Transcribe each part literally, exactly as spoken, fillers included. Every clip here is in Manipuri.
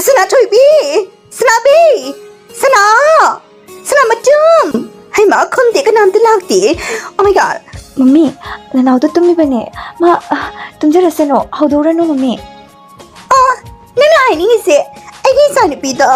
ꯁꯅꯥꯊꯣꯏꯕꯤ! ꯁꯅꯥꯕꯤ! ꯁꯅꯥ! ꯁꯅꯥ ꯃꯆꯨꯝ! ꯍꯩꯃꯥ, ꯈꯪꯗꯦ, ꯀꯅꯥꯝꯇ ꯂꯥꯛꯇꯦ꯫ Oh my God! ꯃꯝꯃꯤ, ꯅꯅꯥꯎꯗꯣ ꯇꯨꯝꯃꯤꯕꯅꯦ꯫ ꯃꯥ, ꯑ, ꯇꯨꯝꯖꯔꯁꯅꯨ, ꯍꯧꯗꯣꯛꯎꯔꯅꯨ, ꯃꯝꯃꯤ꯫ ꯑꯣ, ꯅꯪꯅ ꯍꯥꯏꯅꯤꯡꯉꯤꯁꯦ ꯑꯩꯒꯤ ꯏꯆꯥꯅꯨꯄꯤꯗꯣ,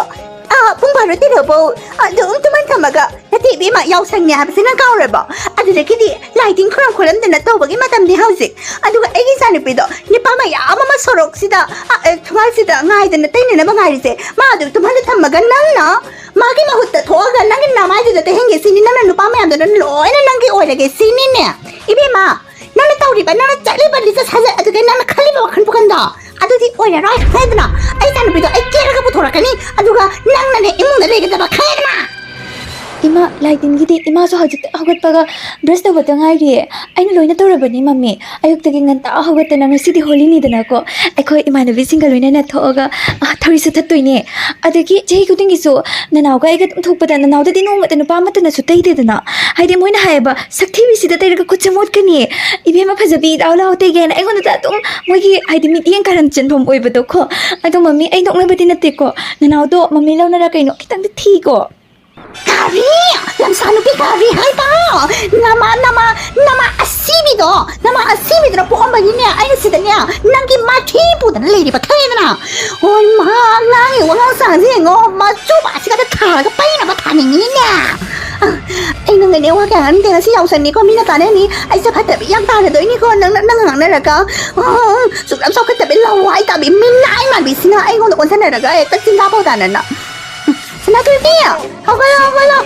ꯑ, ꯄꯨꯡ ꯕꯥꯔꯣ ꯇꯦꯔꯣꯐꯥꯎ ꯑꯗꯨꯝ ꯇꯨꯝꯍꯟ ꯊꯝꯃꯒ, ꯅꯠꯇꯦ ꯏꯕꯦꯝꯃ, ꯌꯥꯎꯁꯪꯅꯦ ꯍꯥꯏꯕꯁꯦ ꯅꯪ ꯀꯥꯎꯔꯕꯣ? ꯑꯗꯨꯗꯒꯤꯗꯤ ꯂꯥꯏ ꯇꯤꯟ ꯈꯨꯔꯨꯝ ꯈꯣꯠꯂꯝꯗꯅ ꯇꯧꯕꯒꯤ ꯃꯇꯝꯅꯤ ꯍꯧꯖꯤꯛ꯫ ꯑꯗꯨꯒ ꯑꯩꯒꯤ ꯏꯆꯥꯅꯨꯄꯤꯗꯣ ꯅꯨꯄꯥ ꯃꯌꯥꯝ ꯑꯃ ꯁꯣꯔꯣꯛꯁꯤꯗ, ꯑ, ꯑ, ꯊꯣꯡꯒꯥꯜꯁꯤꯗ ꯉꯥꯏꯗꯅ ꯇꯩꯅꯅꯕ ꯉꯥꯏꯔꯤꯁꯦ, ꯃꯥ ꯑꯗꯨ ꯇꯨꯝꯍꯜꯂ ꯊꯝꯃꯒ ꯅꯪꯅ ꯃꯥꯒꯤ ꯃꯍꯨꯠꯇ ꯊꯣꯛꯑꯒ ꯅꯪꯒꯤ ꯅꯃꯥꯏꯗꯨꯗ ꯇꯩꯍꯟꯒꯦ ꯁꯤꯅꯤ, ꯅꯪꯅ ꯅꯨꯄꯥ ꯃꯌꯥꯝꯗꯨꯅ ꯂꯣꯏꯅ ꯅꯪꯒꯤ ꯑꯣꯏꯔꯒꯦ ꯁꯤꯅꯤꯅꯦ꯫ ꯏꯕꯦꯝꯃ, ꯅꯪꯅ ꯇꯧꯔꯤꯕ, ꯅꯪꯅ ꯆꯠꯂꯤꯕ ꯂꯤꯆꯠ ꯁꯥꯖꯠ, ꯑꯗꯨꯒ ꯅꯪꯅ ꯈꯜꯂꯤꯕ ꯋꯥꯈꯜ ꯄꯨꯈꯟꯗꯣ, ꯑꯗꯨꯗꯤ ꯑꯣꯏꯔꯔꯣꯏ, ꯈꯪꯉꯦꯗꯅ? ꯑꯩ ꯏꯆꯥꯅꯨꯄꯤꯗꯣ ꯑꯩ ꯀꯦꯔꯒ ꯄꯨꯊꯣꯔꯛꯀꯅꯤ, ꯑꯗꯨꯒ ꯅꯪꯅꯅꯦ ꯏꯃꯨꯡꯗ ꯂꯩꯒꯗꯕ, ꯈꯪꯉꯦꯗꯅ? ꯏꯃꯥ, ꯂꯥꯏ ꯇꯤꯟꯒꯤꯗꯤ ꯏꯃꯥꯁꯨ ꯍꯧꯖꯤꯛꯇ ꯍꯧꯒꯠꯄꯒ brush ꯇꯧꯕꯇ ꯉꯥꯏꯔꯤꯌꯦ꯫ ꯑꯩꯅ ꯂꯣꯏꯅ ꯇꯧꯔꯕꯅꯤ, ꯃꯝꯃꯤ꯫ ꯑꯌꯨꯛꯇꯒꯤ ꯉꯟꯇꯥ ꯍꯧꯒꯠꯇꯅ ꯉꯁꯤꯗꯤ ꯍꯣꯂꯤꯅꯤꯗꯅꯀꯣ, ꯑꯩꯈꯣꯏ ꯏꯃꯥꯟꯅꯕꯤꯁꯤꯡꯒ ꯂꯣꯏꯅꯅ ꯊꯣꯛꯑꯒ, ꯑ, ꯊꯧꯔꯤ ꯁꯨꯊꯠꯇꯣꯏꯅꯦ꯫ ꯑꯗꯒꯤ ꯆꯍꯤ ꯈꯨꯗꯤꯡꯒꯤꯁꯨ ꯅꯅꯥꯎꯒ ꯑꯩꯒ ꯑꯗꯨꯝ ꯊꯣꯛꯄꯗ ꯅꯅꯥꯎꯗꯗꯤ ꯅꯣꯡꯃꯇ ꯅꯨꯄꯥ ꯑꯃꯠꯇꯅꯁꯨ ꯇꯩꯗꯦꯗꯅ꯫ ꯍꯥꯏꯗꯤ ꯃꯣꯏꯅ ꯍꯥꯏꯌꯦꯕ, "ꯁꯛꯊꯤꯕꯤꯁꯤꯗ ꯇꯩꯔꯒ ꯈꯨꯠꯁꯦ ꯃꯣꯠꯀꯅꯤ꯫ ꯏꯕꯦꯝꯃ ꯐꯖꯕꯤ, ꯂꯥꯛꯑꯣ, ꯂꯥꯛꯑꯣ, ꯇꯩꯒꯦꯅ" ꯑꯩꯉꯣꯟꯗ ꯑꯗꯨꯝ ꯃꯣꯏꯒꯤ, ꯍꯥꯏꯗꯤ, ꯃꯤꯠꯌꯦꯡ ꯀꯥꯔꯟ ꯆꯦꯟꯐꯝ ꯑꯣꯏꯕꯗꯣ ꯀꯣ꯫ ꯑꯗꯣ ꯃꯝꯃꯤ, ꯑꯩ ꯅꯣꯛꯅꯕꯗꯤ ꯅꯠꯇꯦꯀꯣ꯫ ꯅꯅꯥꯎꯗꯣ ꯃꯝꯃꯤ ꯂꯧꯅꯔ ꯀꯩꯅꯣ ꯈꯤꯇꯪꯗꯤ ꯊꯤꯀꯣ꯫ ꯀꯔꯤ? ꯂꯝꯁꯥ ꯅꯨꯄꯤ ꯀꯔꯤ ꯍꯥꯏꯕ? ꯅꯃꯥ, ꯅꯃꯥ, ꯅꯃꯥ ꯑꯁꯤꯕꯤꯗꯣ, ꯅꯃꯥ ꯑꯁꯤꯕꯤꯗꯨꯅ ꯄꯣꯛꯑꯝꯕꯒꯤꯅꯦ, ꯑꯩꯅ ꯁꯤꯗꯅꯦ ꯅꯪꯒꯤ ꯃꯊꯤ ꯄꯨꯗꯅ ꯂꯩꯔꯤꯕ, ꯈꯪꯉꯦꯗꯅ? ꯍꯣꯏ ꯃꯥ, ꯉꯥꯡꯉꯤ ꯋꯥꯉꯥꯡ ꯁꯥꯉꯥꯡꯁꯦ ꯌꯦꯡꯉꯣ, ꯃꯆꯨ ꯑꯁꯤꯒꯗ ꯊꯥꯔꯒ ꯄꯩꯅꯕ ꯊꯥꯅꯤꯡꯉꯤꯅꯦ꯫ ꯑ, ꯑꯩ ꯅꯪꯒꯅꯦ ꯋꯥ ꯀꯌꯥ ꯉꯥꯡꯅꯤꯡꯗꯦ, ꯉꯁꯤ ꯌꯥꯎꯁꯪꯅꯤꯀꯣ, ꯃꯤꯅ ꯇꯥꯟꯅꯅꯤ, ꯑꯩꯁꯦ ꯐꯠꯇꯕꯤ ꯌꯥꯝ ꯇꯥꯔꯗꯣꯏꯅꯤꯀꯣ, ꯅꯪꯅ, ꯅꯪ ꯉꯥꯡꯅꯔꯒ꯫ ꯑ, ꯁꯨꯛꯌꯥꯝ ꯆꯥꯎꯈꯠꯇꯕꯤ, ꯂꯋꯥꯏ ꯇꯥꯕꯤ, ꯃꯤꯅꯥꯏ ꯃꯥꯟꯕꯤꯁꯤꯅ ꯑꯩꯉꯣꯟꯗ ꯑꯣꯟꯁꯤꯟꯅꯔꯒ ꯍꯦꯛꯇ ꯆꯤꯟꯖꯥꯛ ꯐꯥꯎ ꯇꯥꯟꯅꯅ꯫ ꯁꯅꯥꯊꯣꯏꯕꯤ, ꯍꯧꯒꯠꯂꯣ, ꯍꯧꯒꯠꯂꯣ꯫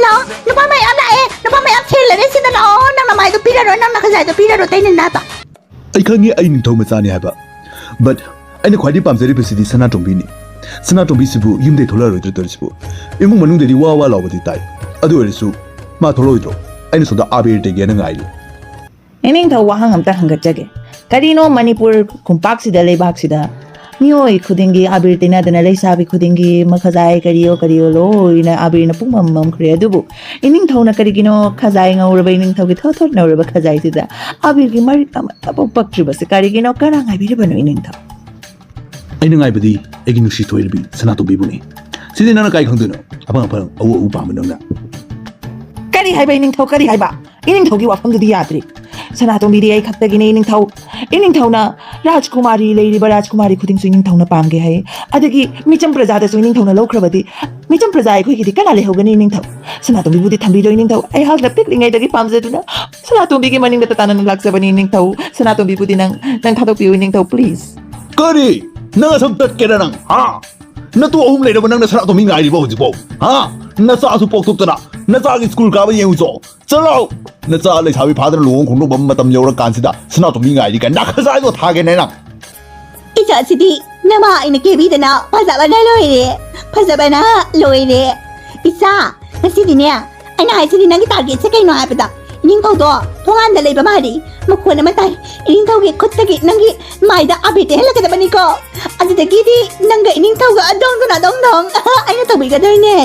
ꯂꯥꯛꯑꯣ, ꯅꯨꯄꯥ ꯃꯌꯥꯝ ꯂꯥꯛꯑꯦ, ꯅꯨꯄꯥ ꯃꯌꯥꯝ ꯊꯤꯜꯂꯔꯦ ꯁꯤꯗ, ꯂꯥꯛꯑꯣ, ꯅꯪ ꯅꯃꯥꯏꯗꯣ ꯄꯤꯔꯔꯣꯏ, ꯅꯪ ꯅꯈꯖꯥꯏꯗꯣ ꯄꯤꯔꯔꯣꯏ, ꯇꯩꯅꯅꯕ꯫ ꯑꯩ ꯈꯪꯉꯤ, ꯑꯩ ꯅꯤꯡꯊꯧ ꯃꯆꯥꯅꯤ ꯍꯥꯏꯕ, but ꯑꯩꯅ ꯈ꯭ꯋꯥꯏꯗꯒꯤ ꯄꯥꯝꯖꯔꯤꯕꯁꯤꯗꯤ ꯁꯅꯥꯇꯣꯝꯕꯤꯅꯤ꯫ ꯁꯅꯥꯇꯣꯝꯕꯤꯁꯤꯕꯨ ꯌꯨꯝꯗꯩ ꯊꯣꯛꯂꯛꯑꯔꯣꯏꯗ꯭ꯔꯣ ꯇꯧꯔꯤꯁꯤꯕꯨ? ꯏꯃꯨꯡ ꯃꯅꯨꯡꯗꯗꯤ ꯋꯥ ꯋꯥ ꯂꯥꯎꯕꯗꯤ ꯇꯥꯏ, ꯑꯗꯨ ꯑꯣꯏꯔꯁꯨ ꯃꯥ ꯊꯣꯛꯂꯛꯑꯣꯏꯗ꯭ꯔꯣ? ꯑꯩꯅ ꯁꯣꯝꯗ ꯑꯥꯕꯦꯔ ꯇꯩꯒꯦꯅ ꯉꯥꯏꯔꯤ꯫ ꯏꯅꯤꯡꯊꯧ, ꯋꯥꯍꯪ ꯑꯝꯇ ꯍꯪꯒꯠꯆꯒꯦ꯫ ꯀꯔꯤꯅꯣ ꯃꯅꯤꯄꯨꯔ ꯈꯨꯟꯄꯥꯛꯁꯤꯗ, ꯂꯩꯕꯥꯛꯁꯤꯗ ꯃꯤꯑꯣꯏ ꯈꯨꯗꯤꯡꯒꯤ ꯑꯥꯕꯤꯔ ꯇꯩꯅꯗꯅ, ꯂꯩꯁꯥꯕꯤ ꯈꯨꯗꯤꯡꯒꯤ ꯃꯈꯖꯥꯏ ꯀꯔꯤꯌꯣ ꯀꯔꯤꯌꯣ ꯂꯣꯏꯅ ꯑꯥꯕꯤꯔꯅ ꯄꯨꯡꯃꯝ ꯃꯝꯈ꯭ꯔꯦ꯫ ꯑꯗꯨꯕꯨ ꯏꯅꯤꯡꯊꯧꯅ ꯀꯔꯤꯒꯤꯅꯣ ꯈꯖꯥꯏ ꯉꯧꯔꯕ, ꯏꯅꯤꯡꯊꯧꯒꯤ ꯊꯣꯠ ꯊꯣꯠ ꯅꯧꯔꯕ ꯈꯖꯥꯏꯁꯤꯗ ꯑꯥꯕꯤꯔꯒꯤ ꯃꯔꯤꯛ ꯑꯃꯠꯇꯐꯥꯎ ꯄꯛꯇ꯭ꯔꯤꯕꯁꯦ ꯀꯔꯤꯒꯤꯅꯣ? ꯀꯅꯥ ꯉꯥꯏꯕꯤꯔꯤꯕꯅꯣ ꯏꯅꯤꯡꯊꯧ? ꯑꯩꯅ ꯉꯥꯏꯕꯗꯤ ꯑꯩꯒꯤ ꯅꯨꯡꯁꯤ ꯊꯣꯏꯔꯕꯤ ꯁꯅꯥꯇꯣꯝꯕꯤꯕꯨꯅꯤ꯫ ꯁꯤꯗꯤ ꯅꯪꯅ ꯀꯥꯏ ꯈꯪꯗꯣꯏꯅꯣ? ꯑꯐꯪ ꯑꯐꯪ ꯑꯎ ꯑꯎ ꯄꯥꯝꯕ ꯅꯪꯅ꯫ ꯀꯔꯤ ꯍꯥꯏꯕ ꯏꯅꯤꯡꯊꯧ, ꯀꯔꯤ ꯍꯥꯏꯕ? ꯏꯅꯤꯡꯊꯧꯒꯤ ꯋꯥꯐꯝꯗꯨꯗꯤ ꯌꯥꯗ꯭ꯔꯤ꯫ ꯁꯅꯥꯇꯣꯝꯕꯤꯗꯤ ꯑꯩ ꯈꯛꯇꯒꯤꯅꯦ ꯏꯅꯤꯡꯊꯧ꯫ ꯏꯅꯤꯡꯊꯧꯅ ꯔꯥꯖꯀꯨꯃꯥꯔꯤ ꯂꯩꯔꯤꯕ ꯔꯥꯖꯀꯨꯃꯥꯔꯤ ꯈꯨꯗꯤꯡꯁꯨ ꯏꯅꯤꯡꯊꯧꯅ ꯄꯥꯝꯒꯦ ꯍꯥꯏ꯫ ꯑꯗꯒꯤ ꯃꯤꯆꯝ ꯄ꯭ꯔꯖꯥꯗꯁꯨ ꯏꯅꯤꯡꯊꯧꯅ ꯂꯧꯈ꯭ꯔꯕꯗꯤ ꯃꯤꯆꯝ ꯄ꯭ꯔꯖꯥ ꯑꯩꯈꯣꯏꯒꯤꯗꯤ ꯀꯅꯥ ꯂꯩꯍꯧꯒꯅꯤ ꯏꯅꯤꯡꯊꯧ? ꯁꯅꯥꯇꯣꯝꯕꯤꯕꯨꯗꯤ ꯊꯝꯕꯤꯔꯣ ꯏꯅꯤꯡꯊꯧ꯫ ꯑꯩꯍꯥꯛꯅ ꯄꯤꯛꯂꯤꯉꯩꯗꯒꯤ ꯄꯥꯝꯖꯗꯨꯅ ꯁꯅꯥꯇꯣꯝꯕꯤꯒꯤ ꯃꯅꯤꯡꯗ ꯇꯇꯥꯅꯅ ꯂꯥꯛꯆꯕꯅꯤ ꯏꯅꯤꯡꯊꯧ꯫ ꯁꯅꯥꯇꯣꯝꯕꯤꯕꯨꯗꯤ ꯅꯪ, ꯅꯪ ꯊꯥꯗꯣꯛꯄꯤꯌꯨ ꯏꯅꯤꯡꯊꯧ, please꯫ ꯀꯔꯤ? ꯅꯪ ꯑꯁꯨꯛ ꯇꯠꯀꯦꯔ ꯅꯪ? ꯍꯥ? ꯅꯇꯨ ꯑꯍꯨꯝ ꯂꯩꯔꯕ ꯅꯪꯅ ꯁꯅꯥꯇꯣꯝꯕꯤ ꯉꯥꯏꯔꯤꯕ ꯍꯧꯖꯤꯛꯐꯥꯎ? ꯍꯥ? ꯅꯆꯥꯁꯨ ꯄꯣꯛꯊꯣꯛꯇꯅ ꯅꯆꯥꯒꯤ ꯁ꯭ꯀꯨꯜ ꯀꯥꯕ ꯌꯦꯡꯉꯨꯆꯣ꯫ ꯆꯠꯂꯣ! ꯅꯆꯥ ꯂꯩꯁꯥꯕꯤ ꯐꯥꯗꯅ ꯂꯨꯍꯣꯡ ꯈꯣꯡꯗꯣꯡꯕ ꯃꯇꯝ ꯌꯧꯔꯀꯥꯟꯁꯤꯗ ꯁꯅꯥꯇꯣꯝꯕꯤ ꯉꯥꯏꯔꯤ ꯀꯥꯏꯅ ꯅꯈꯖꯥꯏꯗꯣ ꯊꯥꯒꯦꯅꯦ ꯅꯪ꯫ ꯏꯆꯥꯁꯤꯗꯤ ꯅꯃꯥ ꯑꯩꯅ ꯀꯦꯕꯤꯗꯅ ꯐꯖꯕꯅ ꯂꯣꯏꯔꯦ, ꯐꯖꯕꯅ ꯂꯣꯏꯔꯦ꯫ ꯏꯆꯥ, ꯉꯁꯤꯗꯤꯅꯦ ꯑꯩꯅ ꯍꯥꯏꯁꯤꯗꯤ ꯅꯪꯒꯤ ꯇꯥꯔꯒꯦꯠꯁꯦ ꯀꯩꯅꯣ ꯍꯥꯏꯕꯗ ꯏꯅꯤꯡꯊꯧꯗꯣ ꯊꯣꯡꯒꯥꯟꯗ ꯂꯩꯕ ꯃꯥꯜꯂꯤ꯫ ꯃꯈꯣꯟ ꯑꯃ ꯇꯥꯏ꯫ ꯏꯅꯤꯡꯊꯧꯒꯤ ꯈꯨꯠꯇꯒꯤ ꯅꯪꯒꯤ ꯃꯥꯏꯗ ꯑꯕꯤꯔ ꯇꯩꯍꯜꯂꯛꯀꯗꯕꯅꯤꯀꯣ꯫ ꯑꯗꯨꯗꯒꯤꯗꯤ ꯅꯪꯒ ꯏꯅꯤꯡꯊꯧꯒ ꯗꯣꯡ ꯗꯣꯅ ꯗꯣꯡ ꯗꯣꯡ ꯑꯩꯅ ꯇꯧꯕꯤꯒꯗꯣꯏꯅꯦ꯫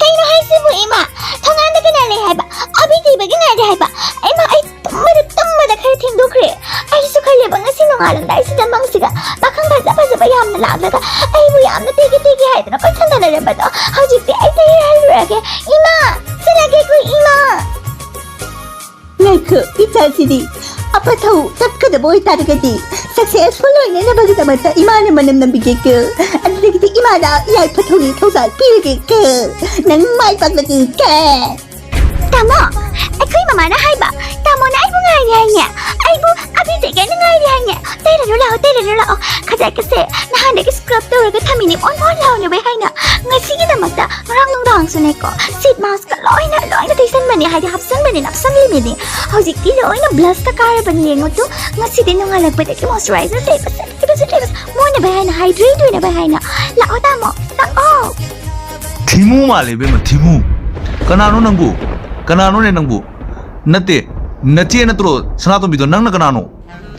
ꯀꯩꯅꯣ ꯍꯥꯏꯁꯤꯕꯨ ꯏꯃꯥ? ꯊꯣꯡꯒꯥꯟꯗ ꯀꯅꯥ ꯂꯩ ꯍꯥꯏꯕ? ꯑꯕꯤ ꯊꯤꯕꯒꯤ ꯉꯥꯏꯔꯦ ꯍꯥꯏꯕ? ꯏꯃꯥ, ꯑꯩ ꯇꯨꯝꯕꯗ ꯇꯨꯝꯕꯗ ꯈꯔ ꯊꯦꯡꯗꯣꯛꯈ꯭ꯔꯦ꯫ ꯑꯩꯁꯨ ꯈꯜꯂꯦꯕ ꯉꯁꯤ ꯅꯣꯡꯉꯥꯜꯂꯝꯗꯥꯏꯁꯤꯗ ꯃꯪꯁꯤꯒ ꯄꯥꯈꯪ ꯐꯖ ꯐꯖꯕ ꯌꯥꯝꯅ ꯂꯥꯛꯂꯒ ꯑꯩꯕꯨ ꯌꯥꯝꯅ ꯇꯦꯒꯦ ꯇꯦꯒꯦ ꯍꯥꯏꯗꯅ ꯀꯣꯏꯁꯟꯗ ꯂꯩꯔꯝꯕꯗꯣ ꯍꯧꯖꯤꯛꯇꯤ ꯑꯩ ꯇꯦꯒꯦ ꯍꯥꯏꯔꯨꯔꯒꯦ꯫ ꯏꯃꯥ, ꯆꯠꯂꯒꯦꯀꯣ ꯏꯃꯥ꯫ ꯉꯥꯏꯈꯣ, ꯏꯆꯥꯁꯤꯗꯤ ꯑꯐꯊꯧ ꯆꯠꯀꯗꯕ ꯑꯣꯏꯇꯥꯔꯒꯗꯤ ꯁꯛꯁꯦꯁꯐꯨꯜ ꯑꯣꯏꯅꯅꯕꯒꯤꯗꯃꯛꯇ ꯏꯃꯥꯅ ꯃꯅꯝ ꯅꯝꯕꯤꯒꯦꯀꯣ꯫ ꯑꯗꯨꯗꯒꯤꯗꯤ ꯏꯃꯥꯅ ꯌꯥꯏꯐ ꯊꯧꯔꯤ ꯊꯧꯖꯥꯜ ꯄꯤꯔꯒꯦꯀꯣ꯫ ꯅꯪ ꯃꯥꯏ ꯄꯥꯛꯂꯒꯦꯀꯣ꯫ ꯇꯥꯃꯣ, ꯑꯩꯈꯣꯏ ꯃꯃꯥꯅ ꯍꯥꯏꯕ, ꯇꯥꯃꯣꯅ ꯑꯩꯕꯨ ꯉꯥꯏꯔꯤ ꯍꯥꯏꯅꯦ꯫ ꯑꯩꯕꯨ ꯑꯕꯤ ꯇꯦꯒꯦꯅ ꯉꯥꯏꯔꯤ ꯍꯥꯏꯅꯦ꯫ ꯇꯩꯔꯅꯨ ꯂꯥꯛꯑꯣ, ꯇꯩꯔꯅꯨ ꯂꯥꯛꯑꯣ꯫ ꯈꯖꯥꯏꯒꯁꯦ ꯅꯍꯥꯟꯗꯒꯤ ꯁ꯭ꯀ꯭ꯔꯕ ꯇꯧꯔꯒ ꯊꯝꯃꯤꯅꯤ, ꯑꯣꯟ ꯑꯣꯟ ꯂꯥꯎꯅꯕ ꯍꯥꯏꯅ꯫ ꯉꯁꯤꯒꯤꯗꯃꯛꯇ ꯉꯔꯥꯡ ꯅꯨꯡꯗꯥꯡꯁꯨꯅꯦꯀꯣ, ꯁꯤꯠ ꯃꯥꯁꯀ ꯂꯣꯏꯅ ꯂꯣꯏꯅ ꯇꯩꯁꯟꯕꯅꯤ, ꯍꯥꯏꯗꯤ ꯍꯥꯞꯆꯟꯕꯅꯤ, ꯅꯞꯁꯟꯂꯤꯃꯤꯅꯤ꯫ ꯍꯧꯖꯤꯛꯇꯤ ꯂꯣꯏꯅ ꯕ꯭ꯂꯁꯀ ꯀꯥꯔꯕꯅꯤ ꯌꯦꯡꯉꯨ ꯇꯨ꯫ ꯉꯁꯤꯗꯤ ꯅꯣꯡꯉꯥꯜꯂꯛꯄꯗꯒꯤ ꯃꯣꯏꯁꯆꯔꯥꯏꯖꯔ ꯇꯩꯕꯁꯦ ꯇꯩꯕꯁꯦ ꯇꯩꯕꯁꯦ ꯃꯣꯏꯅꯕ ꯍꯥꯏꯅ, ꯍꯥꯏꯗ꯭ꯔꯦꯠ ꯑꯣꯏꯅꯕ ꯍꯥꯏꯅ꯫ ꯂꯥꯛꯑꯣ ꯇꯥꯃꯣ, ꯂꯥꯛꯑꯣ꯫ ꯊꯤꯃꯨ ꯃꯥꯜꯂꯦ ꯏꯕꯦꯝꯃ, ꯊꯤꯃꯨ꯫ ꯀꯅꯥꯅꯣ ꯅꯪꯕꯨ? ꯀꯅꯥꯅꯣꯅꯦ ꯅꯪꯕꯨ? ꯅꯠꯇꯦ, ꯅꯆꯦ ꯅꯠꯇ꯭ꯔꯣ ꯁꯅꯥꯇꯣꯝꯕꯤꯗꯣ? ꯅꯪꯅ ꯀꯅꯥꯅꯣ?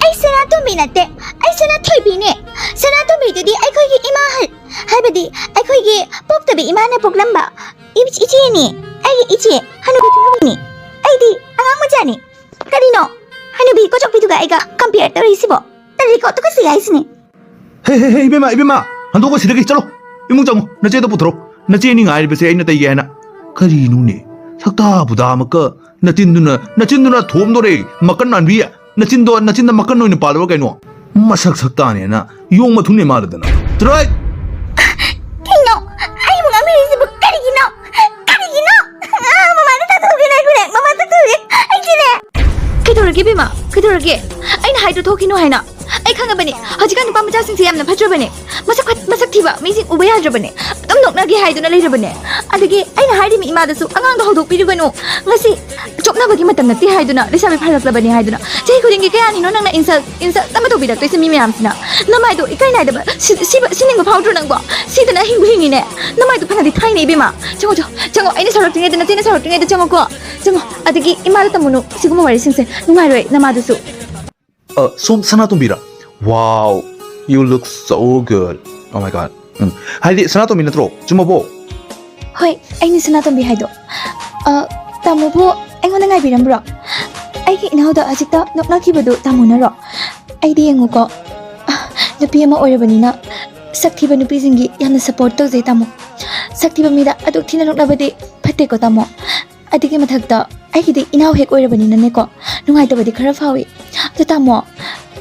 ꯑꯩ ꯁꯅꯥꯇꯣꯝꯕꯤ ꯅꯠꯇꯦ, ꯑꯩ ꯁꯅꯥꯊꯣꯏꯕꯤꯅꯦ꯫ ꯁꯅꯥꯇꯣꯝꯕꯤꯗꯨꯗꯤ ꯑꯩꯈꯣꯏꯒꯤ ꯏꯃꯥ ꯍ-, ꯍꯥꯏꯕꯗꯤ ꯑꯩꯈꯣꯏꯒꯤ ꯄꯣꯛꯇꯕꯤ ꯏꯃꯥꯅ ꯄꯣꯛꯂꯝꯕ ꯏ-, ꯏꯆꯦꯅꯦ꯫ ꯑꯩꯒꯤ ꯏꯆꯦ ꯍꯅꯨꯕꯤ ꯊꯨꯅꯨꯕꯤꯅꯦ꯫ ꯑꯩꯗꯤ ꯑꯉꯥꯡ ꯃꯆꯥꯅꯦ꯫ ꯀꯔꯤꯅꯣ ꯍꯅꯨꯕꯤ ꯀꯣꯆꯣꯛꯄꯤꯗꯨꯒ ꯑꯩꯒ ꯀꯝꯄꯤꯌꯔ ꯇꯧꯔꯤꯁꯤꯕꯣ? ꯇꯜꯂꯤꯀꯣ, ꯇꯨꯀꯠꯆꯩ ꯍꯥꯏꯁꯤꯅꯦ꯫ ꯍꯦ ꯍꯦ ꯍꯦ, ꯏꯕꯦꯝꯃ, ꯏꯕꯦꯝꯃ, ꯍꯟꯗꯣꯛꯑꯣ ꯁꯤꯗꯒꯤ꯫ ꯆꯠꯂꯣ, ꯏꯃꯨꯡ ꯆꯪꯉꯣ꯫ ꯅꯆꯦꯗꯣ ꯄꯨꯊꯣꯔꯛꯑꯣ꯫ ꯅꯆꯦꯅꯤ ꯉꯥꯏꯔꯤꯕꯁꯦ ꯑꯩꯅ ꯇꯩꯒꯦ ꯍꯥꯏꯅ꯫ ꯀꯔꯤꯅꯣꯅꯦ? ꯁꯛꯇꯥ ꯄꯨꯗꯥꯃꯛꯀ ꯅꯆꯤꯟꯗꯨꯅ, ꯅꯆꯤꯟꯗꯨꯅ ꯊꯣꯝꯗꯣꯔꯦ꯫ ꯃꯀꯟ ꯃꯥꯟꯕꯤ, ꯅꯆꯤꯟꯗꯣ, ꯅꯆꯤꯟꯗ ꯃꯀꯟ ꯑꯣꯏꯅ ꯄꯥꯜꯂꯕ ꯀꯩꯅꯣ? ꯃꯁꯛ ꯁꯛꯇꯥꯅꯦꯅ ꯌꯣꯡ ꯃꯊꯨꯟꯅꯦ ꯃꯥꯜꯂꯗꯅ꯫ ꯇ꯭ꯔꯥꯏ! ꯀꯩꯅꯣ? ꯑꯩꯕꯨ ꯉꯥꯡꯕꯤꯔꯤꯁꯤꯕꯨ ꯀꯔꯤꯒꯤꯅꯣ? ꯀꯔꯤꯒꯤꯅꯣ? ꯑꯥ, ꯃꯃꯥꯗ ꯇꯥꯊꯣꯛꯑꯒꯦ, ꯉꯥꯏꯈꯣꯅꯦ꯫ ꯃꯃꯥꯗ ꯇꯥꯊꯣꯛꯑꯒꯦ꯫ ꯑꯩꯁꯤꯅꯦ꯫ ꯀꯩꯗꯧꯔꯒꯦ, ꯏꯕꯦꯝꯃ? ꯀꯩꯗꯧꯔꯒꯦ? ꯑꯩꯅ ꯍꯥꯏꯗ꯭ꯔꯣ ꯊꯣꯛꯈꯤꯅꯣ ꯍꯥꯏꯅ? ꯑꯩ ꯈꯪꯉꯕꯅꯦ, ꯍꯧꯖꯤꯛꯀꯥꯟ ꯅꯨꯄꯥ ꯃꯆꯥꯁꯤꯡꯁꯦ ꯌꯥꯝꯅ ꯐꯠꯇ꯭ꯔꯕꯅꯦ꯫ ꯃꯁꯛ ꯐꯠ-, ꯃꯁꯛ ꯊꯤꯕ ꯃꯤꯁꯤꯡ ꯎꯕ ꯌꯥꯗ꯭ꯔꯕꯅꯦ꯫ ꯑꯗꯨꯝ ꯅꯣꯛꯅꯒꯦ ꯍꯥꯏꯗꯨꯅ ꯂꯩꯔꯕꯅꯦ꯫ ꯑꯗꯒꯤ ꯑꯩꯅ ꯍꯥꯏꯔꯤꯕ ꯏꯃꯥꯗꯁꯨ ꯑꯉꯥꯡꯗꯣ ꯍꯧꯗꯣꯛꯄꯤꯔꯨꯒꯅꯨ꯫ ꯉꯁꯤ ꯆꯣꯛꯅꯕꯒꯤ ꯃꯇꯝ ꯅꯠꯇꯦ ꯍꯥꯏꯗꯨꯅ ꯂꯩꯁꯥꯕꯤ ꯐꯥꯔꯛꯂꯕꯅꯦ ꯍꯥꯏꯗꯨꯅ꯫ ꯆꯍꯤ ꯈꯨꯗꯤꯡꯒꯤ ꯀꯌꯥꯅꯤꯅꯣ ꯅꯪꯅ insult, insult ꯑꯃ ꯇꯧꯕꯤꯔꯛꯇꯣꯏꯁꯦ ꯃꯤ ꯃꯌꯥꯝꯁꯤꯅ? ꯅꯃꯥꯏꯗꯣ ꯏꯀꯥꯏ ꯅꯥꯏꯗꯕ ꯁꯤ-, ꯁꯤꯕ-, ꯁꯤꯅꯤꯡꯕ ꯐꯥꯎꯗ꯭ꯔꯣ ꯅꯪꯕꯣ? ꯁꯤꯗꯅ ꯍꯤꯡꯕꯨ ꯍꯤꯡꯉꯤꯅꯦ꯫ ꯅꯃꯥꯏꯗꯣ ꯐꯅꯗꯤ ꯊꯥꯏꯅꯦ ꯏꯕꯦꯝꯃ꯫ ꯆꯪꯉꯣ, ꯆꯪꯉꯣ, ꯆꯪꯉꯣ꯫ ꯑꯩꯅ ꯁꯥꯎꯔꯛꯇ꯭ꯔꯤꯉꯩꯗ, ꯅꯆꯦꯅ ꯁꯥꯎꯔꯛꯇ꯭ꯔꯤꯉꯩꯗ ꯆꯪꯉꯣꯀꯣ꯫ ꯆꯪꯉꯣ꯫ ꯑꯗꯒꯤ ꯏꯃꯥꯗ ꯇꯝꯃꯨꯅꯨ ꯁꯤꯒꯨꯝꯕ ꯋꯥꯔꯤꯁꯤꯡꯁꯦ꯫ ꯅꯨꯡꯉꯥꯏꯔꯣꯏ ꯅꯃꯥꯗꯨꯁꯨ꯫ ꯑ, ꯁꯣꯝ ꯁꯅꯥꯇꯣꯝꯕꯤꯔꯥ? Wow, you look so good. Oh my God. ꯎꯝ꯫ ꯍꯥꯏꯗꯤ ꯁꯅꯥꯇꯣꯝꯕꯤ ꯅꯠꯇ꯭ꯔꯣ? ꯆꯨꯝꯃꯕꯣ? ꯍꯣꯏ, ꯑꯩꯅꯤ ꯁꯅꯥꯇꯣꯝꯕꯤ ꯍꯥꯏꯗꯣ꯫ ꯑ, ꯇꯥꯃꯣꯕꯨ ꯑꯩꯉꯣꯟꯗ ꯉꯥꯏꯕꯤꯔꯝꯕ꯭ꯔꯣ? ꯑꯩꯒꯤ ꯏꯅꯥꯎꯗ ꯍꯧꯖꯤꯛꯇ ꯅꯣꯛꯅꯈꯤꯕꯗꯨ ꯇꯥꯃꯣꯅꯔꯣ? ꯑꯩꯗꯤ ꯌꯦꯡꯉꯨꯀꯣ, ꯑ, ꯅꯨꯄꯤ ꯑꯃ ꯑꯣꯏꯔꯕꯅꯤꯅ ꯁꯛ ꯊꯤꯕ ꯅꯨꯄꯤꯁꯤꯡꯒꯤ ꯌꯥꯝꯅ support ꯇꯧꯖꯩ ꯇꯥꯃꯣ꯫ ꯁꯛ ꯊꯤꯕ ꯃꯤꯗ ꯑꯗꯨꯛ ꯊꯤꯅ ꯅꯣꯛꯅꯕꯗꯤ ꯐꯠꯇꯦꯀꯣ ꯇꯥꯃꯣ꯫ ꯑꯗꯨꯒꯤ ꯃꯊꯛꯇ ꯑꯩꯒꯤꯗꯤ ꯏꯅꯥꯎ ꯍꯦꯛ ꯑꯣꯏꯔꯕꯅꯤꯅꯅꯦꯀꯣ, ꯅꯨꯡꯉꯥꯏꯇꯕꯗꯤ ꯈꯔ ꯐꯥꯎꯏ꯫ ꯑꯗꯣ ꯇꯥꯃꯣ,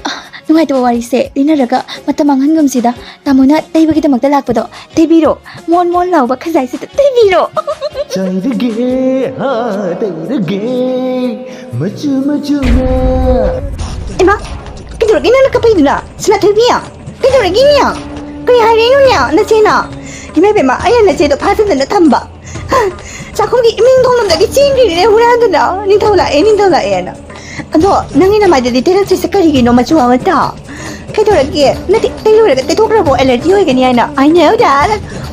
ꯑ, ꯅꯨꯡꯉꯥꯏꯇꯕ ꯋꯥꯔꯤꯁꯦ ꯂꯤꯅꯔꯒ ꯃꯇꯝ ꯃꯥꯡꯍꯟꯒꯨꯝꯁꯤꯗ꯫ ꯇꯥꯃꯣꯅ ꯇꯩꯕꯒꯤꯗꯃꯛꯇ ꯂꯥꯛꯄꯗꯣ ꯇꯩꯕꯤꯔꯣ, ꯃꯣꯟ ꯃꯣꯟ ꯂꯥꯎꯕ ꯈꯖꯥꯏꯁꯤꯗ ꯇꯩꯕꯤꯔꯣ꯫ ꯇꯩꯔꯒꯦ, ꯍꯥ, ꯇꯩꯔꯒꯦ, ꯃꯆꯨ ꯃꯆꯨꯅ꯫ ꯏꯃꯥ, ꯀꯩꯗꯧꯔꯒꯦ ꯅꯪꯅ ꯀꯞꯄꯩꯗꯨꯅ? ꯁꯅꯥꯊꯣꯏꯕꯤ, ꯀꯩꯗꯧꯔꯒꯦꯅꯦ? ꯀꯩ ꯍꯥꯏꯔꯛꯏꯅꯣꯅꯦ ꯅꯆꯦꯅ? ꯏꯃꯥ ꯏꯕꯦꯝꯃ, ꯑꯩꯅ ꯅꯆꯦꯗꯣ ꯐꯥꯖꯤꯟꯗꯅ ꯊꯝꯕ꯫ ꯆꯥꯛꯈꯨꯝꯒꯤ ꯏꯃꯤꯡ ꯊꯣꯡꯂꯣꯝꯗꯒꯤ ꯆꯦꯟꯈ꯭ꯔꯤꯅꯦ ꯍꯨꯔꯥꯟꯗꯨꯅ, "ꯅꯤꯡꯊꯧ ꯂꯥꯛꯑꯦ, ꯅꯤꯡꯊꯧ ꯂꯥꯛꯑꯦꯅ"꯫ ꯑꯗꯣ ꯅꯪꯒꯤ ꯅꯃꯥꯏꯗꯗꯤ ꯇꯩꯔꯛꯇ꯭ꯔꯤꯁꯦ ꯀꯔꯤꯒꯤꯅꯣ ꯃꯆꯨ ꯑꯃꯠꯇ? ꯀꯩꯗꯧꯔꯒꯦ? ꯅꯠꯇꯦ, ꯇꯩꯔꯨꯔꯒ ꯇꯩꯊꯣꯛꯈ꯭ꯔꯕꯣ? Allergy ꯑꯣꯏꯒꯅꯤ ꯍꯥꯏꯅ꯫ I know that.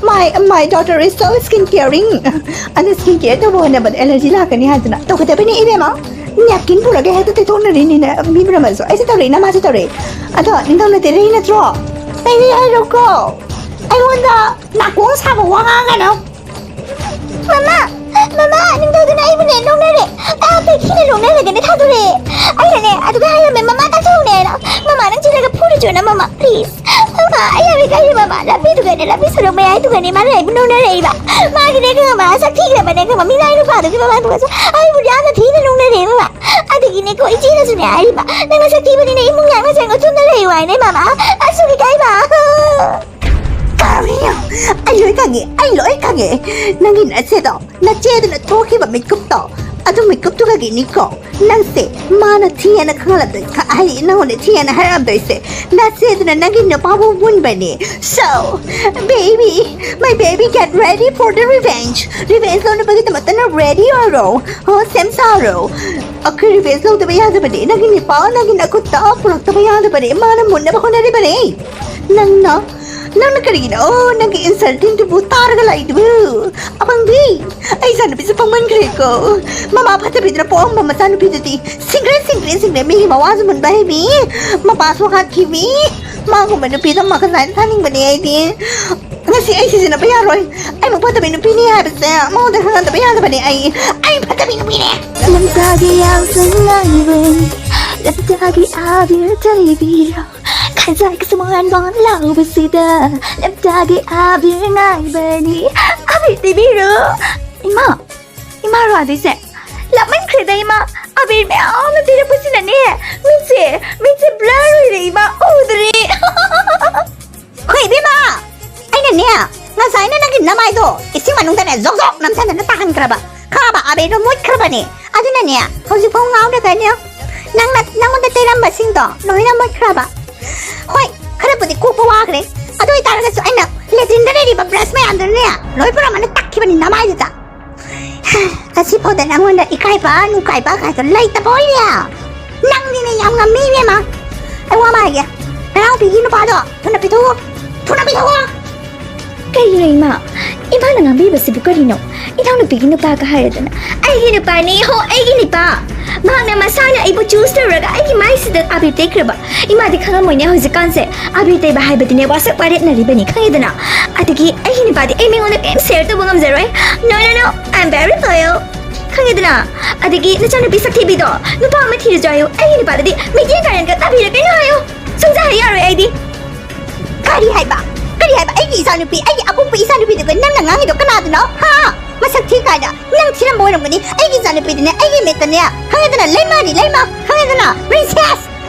My, my daughter is so skin caring. ꯑꯗꯣ skin care ꯇꯧꯕ ꯍꯣꯠꯅꯕꯗ allergy ꯂꯥꯛꯀꯅꯤ ꯍꯥꯏꯗꯅ ꯇꯧꯒꯗꯕꯅꯤ ꯏꯕꯦꯝꯃ꯫ Napkin ꯄꯨꯔꯒ ꯍꯦꯛꯇ ꯇꯩꯊꯣꯛꯅꯔꯤꯅꯤꯅꯦ ꯃꯤ ꯄꯨꯝꯅꯃꯛꯁꯨ꯫ ꯑꯩꯁꯨ ꯇꯧꯔꯛꯏ, ꯅꯃꯥꯁꯨ ꯇꯧꯔꯛꯏ꯫ ꯑꯗꯣ ꯅꯤꯡꯊꯧꯅ ꯇꯩꯔꯛꯏ ꯅꯠꯇ꯭ꯔꯣ? ꯇꯩꯔꯛꯏ ꯍꯥꯏꯔꯣꯀꯣ꯫ ꯑꯩꯉꯣꯟꯗ ꯅꯥꯀꯣꯡ ꯁꯥꯕ ꯋꯥ ꯉꯥꯡꯒꯅꯨ꯫ ꯃꯃꯥ! ꯃꯃꯥ! ꯅꯤꯡꯊꯧꯗꯨꯅ ꯑꯩꯕꯨꯅꯦ ꯅꯣꯛꯅꯔꯦ꯫ ꯑꯥ, ꯄꯦꯈꯤꯅ ꯅꯣꯛꯅꯔꯒꯅꯦ ꯊꯥꯗꯣꯔꯛꯑꯦ꯫ ꯑꯩꯅꯅꯦ ꯑꯗꯨꯒ ꯍꯥꯏꯔꯝꯃꯦ, "ꯃꯃꯥ ꯇꯥꯊꯧꯅꯦ" ꯍꯥꯏꯅ꯫ ꯃꯃꯥ, ꯅꯪ ꯆꯦꯜꯂꯒ ꯐꯨꯔꯨꯆꯣꯅ, ꯃꯃꯥ, please꯫ ꯑꯩ ꯌꯥꯝ ꯏꯀꯥꯏꯔꯦ ꯃꯃꯥ꯫ ꯂꯝꯕꯤꯗꯨꯒꯅꯦ, ꯂꯝꯕꯤ ꯁꯣꯔꯣꯛ ꯃꯌꯥꯏꯗꯨꯒꯅꯦ ꯃꯥꯅ ꯑꯩꯕꯨ ꯅꯣꯛꯅꯔꯛꯏꯕ꯫ ꯃꯥꯒꯤꯅꯦ ꯈꯪꯉꯕ, ꯁꯛ ꯊꯤꯈ꯭ꯔꯕꯅꯦ ꯈꯪꯉꯕ, ꯃꯤꯅꯥꯏ ꯅꯨꯄꯥꯗꯨꯒꯤ ꯃꯃꯥꯡꯗꯨꯒꯁꯨ ꯑꯩꯕꯨ ꯌꯥꯝꯅ ꯊꯤꯅ ꯅꯣꯛꯅꯔꯛꯑꯦ ꯃꯃꯥ꯫ ꯑꯗꯒꯤꯅꯦꯀꯣ ꯏꯆꯦꯅꯁꯨꯅꯦ ꯍꯥꯏꯔꯤꯕ, "ꯅꯪ ꯅꯁꯛ ꯊꯤꯕꯅꯤꯅ ꯏꯃꯨꯡ ꯌꯥꯝꯅ ꯆꯪꯉ ꯆꯨꯝꯅ ꯂꯩꯌꯨ" ꯍꯥꯏꯅꯦ ꯃꯃꯥ꯫ ꯑꯁꯨꯛ ꯏꯀꯥꯏꯕ꯫ ꯀꯔꯤꯅꯣ? ꯑꯩ ꯂꯣꯏ ꯈꯪꯉꯦ, ꯑꯩ ꯂꯣꯏ ꯈꯪꯉꯦ꯫ ꯅꯪꯒꯤ ꯅꯆꯦꯗꯣ, ꯅꯆꯦꯗꯨꯅ ꯊꯣꯛꯈꯤꯕ ꯃꯤꯠꯀꯨꯞꯇꯣ, ꯑꯗꯨ ꯃꯤꯠꯀꯨꯞꯇꯨꯒꯤꯅꯤꯀꯣ ꯅꯪꯁꯦ ꯃꯥꯅ ꯊꯤꯌꯦꯅ ꯈꯪꯍꯜꯂꯝꯗꯣꯏ-, ꯈ-, ꯍꯥꯏꯗꯤ ꯅꯪꯉꯣꯟꯗ ꯊꯤꯌꯦꯅ ꯍꯥꯏꯔꯛꯑꯝꯗꯣꯏꯁꯦ꯫ ꯅꯆꯦꯗꯨꯅ ꯅꯪꯒꯤ ꯅꯨꯄꯥꯕꯨ ꯃꯨꯟꯕꯅꯦ꯫ So, baby, my baby, get ready for the revenge. Revenge ꯂꯧꯅꯕꯒꯤꯗꯃꯛꯇ ꯅꯪ ready ꯑꯣꯏꯔꯣ꯫ ꯍꯣ, ꯁꯦꯝ ꯁꯥꯔꯣ꯫ ꯑꯩꯈꯣꯏ revenge ꯂꯧꯗꯕ ꯌꯥꯗꯕꯅꯦ꯫ ꯅꯪꯒꯤ ꯅꯨꯄꯥ ꯅꯪꯒꯤ ꯅꯈꯨꯠꯇ ꯄꯨꯔꯛꯇꯕ ꯌꯥꯗꯕꯅꯦ꯫ ꯃꯥꯅ ꯃꯨꯟꯅꯕ ꯍꯣꯠꯅꯔꯤꯕꯅꯦ꯫ ꯅꯪꯅ, ꯅꯪꯅ ꯀꯔꯤꯒꯤꯅꯣ ꯅꯪꯒꯤ insultingꯗꯨꯕꯨ ꯇꯥꯔꯒ ꯂꯥꯛꯏꯗꯨꯕꯨ? ꯑꯄꯪꯕꯤ, ꯑꯩ ꯏꯆꯥꯅꯨꯄꯤꯁꯦ ꯄꯪꯃꯟꯈ꯭ꯔꯦꯀꯣ꯫ ꯃꯃꯥ ꯐꯠꯇꯕꯤꯗꯨꯅ ꯄꯣꯛꯑꯝꯕ ꯃꯆꯥꯅꯨꯄꯤꯗꯨꯗꯤ ꯁꯤꯡꯒ꯭ꯔꯦ, ꯁꯤꯡꯒ꯭ꯔꯦ, ꯁꯤꯡꯒ꯭ꯔꯦ꯫ ꯃꯤꯒꯤ ꯃꯋꯥꯁꯨ ꯃꯨꯟꯕ ꯍꯩꯕꯤ, ꯃꯄꯥꯁꯨ ꯍꯥꯠꯈꯤꯕꯤ꯫ ꯃꯥꯒꯨꯝꯕ ꯅꯨꯄꯤꯗꯣ ꯃꯈꯜ ꯅꯥꯏꯅ ꯊꯥꯅꯤꯡꯕꯅꯦ ꯑꯩꯗꯤ꯫ ꯉꯁꯤ ꯑꯩ ꯁꯤꯖꯤꯟꯅꯕ ꯌꯥꯔꯣꯏ꯫ ꯑꯩ ꯃꯨꯛ ꯐꯠꯇꯕꯤ ꯅꯨꯄꯤꯅꯤ ꯍꯥꯏꯕꯁꯦ ꯃꯉꯣꯟꯗ ꯈꯪꯍꯟꯗꯕ ꯌꯥꯗꯕꯅꯦ ꯑꯩ꯫ ꯑꯩ ꯐꯠꯇꯕꯤ ꯅꯨꯄꯤꯅꯦ꯫ ꯂꯝꯇꯥꯒꯤ ꯌꯥꯎꯁꯪ ꯂꯥꯛꯂꯤꯕꯅꯤ, ꯂꯝꯇꯥꯒꯤ ꯑꯕꯤꯔ ꯇꯩꯕꯤꯔꯣ꯫ ꯈꯟꯖꯥꯏ ꯀꯁꯨꯃꯥꯟ ꯂꯥꯎꯕꯁꯤꯗ ꯂꯝꯇꯥꯒꯤ ꯑꯕꯤꯔ ꯉꯥꯏꯕꯅꯤ꯫ ꯑꯕꯤꯔ ꯇꯩꯕꯤꯔꯣ꯫ ꯏꯃꯥ, ꯏꯃꯥ ꯔꯥꯗꯩꯁꯦ ꯂꯥꯞꯃꯟꯈ꯭ꯔꯦꯗ ꯏꯃꯥ꯫ ꯑꯕꯤꯔ ꯃꯌꯥꯝꯅ ꯇꯩꯔꯛꯄꯁꯤꯅꯅꯦ ꯃꯤꯠꯁꯦ, ꯃꯤꯠꯁꯦ blur ꯑꯣꯏꯔꯦ ꯏꯃꯥ, ꯎꯗ꯭ꯔꯦ꯫ ꯍꯣꯏ ꯏꯕꯦꯝꯃ, ꯑꯩꯅꯅꯦ ꯉꯁꯥꯏꯅ ꯅꯪꯒꯤ ꯅꯃꯥꯏꯗꯣ ꯏꯁꯤꯡ ꯃꯅꯨꯡꯗꯅꯦ ꯖꯣꯛ ꯖꯣꯛ ꯅꯝꯁꯤꯟꯗꯅ ꯇꯥꯍꯟꯈ꯭ꯔꯕ꯫ ꯈꯪꯉꯕ? ꯑꯕꯦꯗꯣ ꯃꯨꯠꯈ꯭ꯔꯕꯅꯦ꯫ ꯑꯗꯨꯅꯅꯦ ꯍꯧꯖꯤꯛꯐꯥꯎ ꯉꯥꯎꯔꯒꯅꯦ ꯅꯪꯅ, ꯅꯪꯉꯣꯟꯗ ꯇꯩꯔꯝꯕꯁꯤꯡꯗꯣ ꯂꯣꯏꯅ ꯃꯨꯠꯈ꯭ꯔꯕ꯫ ꯍꯣꯏ, ꯈꯔꯕꯨꯗꯤ ꯀꯣꯛꯄ ꯋꯥꯈ꯭ꯔꯦ, ꯑꯗꯨ ꯑꯣꯏꯇꯥꯔꯒꯁꯨ ꯑꯩꯅ latrine ꯗ ꯂꯩꯔꯤꯕ brush ꯃꯌꯥꯝꯗꯨꯅꯅꯦ ꯂꯣꯏ ꯄꯨꯔꯝꯃꯅ ꯇꯛꯈꯤꯕꯅꯤ ꯅꯃꯥꯏꯗꯨꯗ꯫ ꯉꯁꯤꯐꯥꯎꯗ ꯅꯪꯉꯣꯟꯗ ꯏꯀꯥꯏꯕ ꯅꯨꯡꯀꯥꯏꯕ ꯀꯥꯏꯗꯣ ꯂꯩꯇꯕ ꯑꯣꯏꯔꯦ꯫ ꯅꯪꯅꯤꯅꯦ ꯌꯥꯝ ꯉꯝꯃꯤ ꯏꯕꯦꯝꯃ꯫ ꯑꯩ ꯋꯥ ꯑꯃ ꯍꯥꯏꯒꯦ, ꯅꯅꯥꯎꯄꯤꯒꯤ ꯅꯨꯄꯥꯗꯣ ꯊꯨꯅ ꯄꯤꯊꯣꯛꯑꯣ, ꯊꯨꯅ ꯄꯤꯊꯣꯛꯑꯣ꯫ ꯀꯩꯅꯣ ꯏꯃꯥ? ꯏꯃꯥꯅ ꯉꯥꯡꯕꯤꯕꯁꯤꯕꯨ ꯀꯔꯤꯅꯣ? ꯏꯅꯥꯎꯅꯨꯄꯤꯒꯤ ꯅꯨꯄꯥꯒ ꯍꯥꯏꯔꯗꯅ꯫ ꯑꯩꯒꯤ ꯅꯨꯄꯥꯅꯤ ꯍꯣ, ꯑꯩꯒꯤ ꯅꯨꯄꯥ꯫ ꯃꯍꯥꯛꯅ ꯃꯁꯥꯅ ꯑꯩꯕꯨ choose ꯇꯧꯔꯒ ꯑꯩꯒꯤ ꯃꯥꯏꯁꯤꯗ ꯑꯕꯤꯔ ꯇꯩꯈ꯭ꯔꯕ꯫ ꯏꯃꯥꯗꯤ ꯈꯪꯉꯝꯃꯣꯏꯅꯦ ꯍꯧꯖꯤꯛꯀꯥꯟꯁꯦ꯫ ꯑꯕꯤꯔ ꯇꯩꯕ ꯍꯥꯏꯕꯗꯤꯅꯦ ꯋꯥꯁꯛ ꯋꯥꯔꯦꯠꯅꯔꯤꯕꯅꯤ, ꯈꯪꯉꯦꯗꯅ? ꯑꯗꯒꯤ ꯑꯩꯒꯤ ꯅꯨꯄꯥꯗꯤ ꯑꯩ ꯃꯤꯉꯣꯟꯗ ꯀꯔꯤꯝ share ꯇꯧꯕ ꯉꯝꯖꯔꯣꯏ꯫ No, no, no, I'm very loyal꯫ ꯈꯪꯉꯦꯗꯅ? ꯑꯗꯒꯤ ꯅꯆꯥꯅꯨꯄꯤ ꯁꯛꯊꯤꯕꯤꯗꯣ ꯅꯨꯄꯥ ꯑꯃ ꯊꯤꯔꯁꯨ ꯍꯥꯏꯌꯨ, ꯑꯩꯒꯤ ꯅꯨꯄꯥꯗꯗꯤ ꯃꯤꯠꯌꯦꯡ ꯀꯥꯔꯟꯒ ꯑꯕꯤꯔ ꯀꯩꯅꯣ ꯍꯥꯏꯌꯨ꯫ ꯁꯨꯡꯖꯥ ꯍꯦꯛ ꯌꯥꯔꯣꯏ ꯑꯩꯗꯤ꯫ ꯀꯔꯤ ꯍꯥꯏꯕ? ꯀꯔꯤ ꯍꯥꯏꯕ? ꯑꯩꯒꯤ ꯏꯆꯥꯅꯨꯄꯤ, ꯑꯩꯒꯤ ꯑꯄꯣꯛꯄ ꯏꯆꯥꯅꯨꯄꯤꯗꯨꯒ ꯅꯪꯅ ꯉꯥꯡꯉꯤꯗꯣ ꯀꯅꯥꯗꯅꯣ? ꯍꯥ? ꯃꯁꯛ ꯊꯤ ꯀꯥꯏꯅ꯫ ꯅꯪ ꯊꯤꯔꯝꯕ ꯑꯣꯏꯔꯝꯒꯅꯤ꯫ ꯑꯩꯒꯤ ꯏꯆꯥꯅꯨꯄꯤꯗꯨꯅꯦ, ꯑꯩꯒꯤ ꯃꯤꯠꯇꯅꯦ, ꯈꯪꯉꯦꯗꯅ, ꯂꯩꯃꯥꯅꯤ, ꯂꯩꯃꯥ, ꯈꯪꯉꯦꯗꯅ, princess꯫